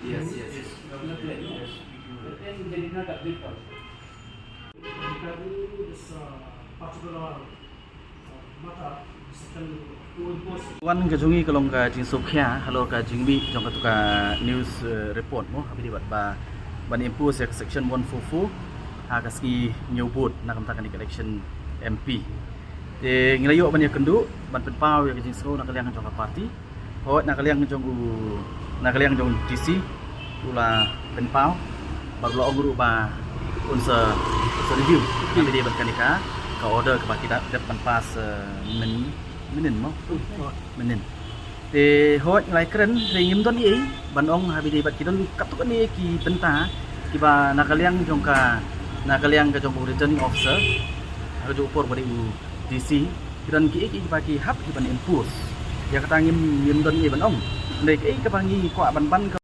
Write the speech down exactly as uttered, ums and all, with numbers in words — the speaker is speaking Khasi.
Yes, yes. Yes, yes, yes. Yes, we do. But then they did not object also. Regarding this, uh, particular, uh, matter, the section two impose. Wan ka jong ngi ka long ka jingsngewkhia halor ka jingmih jong katu ka news, eh, report mo, ha ba dei bad ba ban impose ïa ka section one four four ha ka sngi hynñiew vote na ka bynta kane ka election M P. Te ngi la ïoh ban ïakynduh ban pynpaw ïa ka jingsngew na ka liang jong ka party. Hooid, na ka liang jong u, na ka liang jong u D C u la pynpaw bad u la ong ruh ba un sa, sa review ha ba dei bad kane ka, ka order kaba ki dep ban pass, eh, myn, mynnin mo, mynnin. Te hooid, ngi la ïakren, te ngim don ei ei ban ong ha ba dei bad ki don katto katne ki bynta kiba na ka liang jong ka, na ka liang ka jong u returning officer ha ka jong u por ba dei u D C, ki don kiei kiei kiba ki hap ki ban impose. Ïa kata ngim, ngim don ei ei ban ong. Hynrei kaei kaba ngi kwah ban ban ka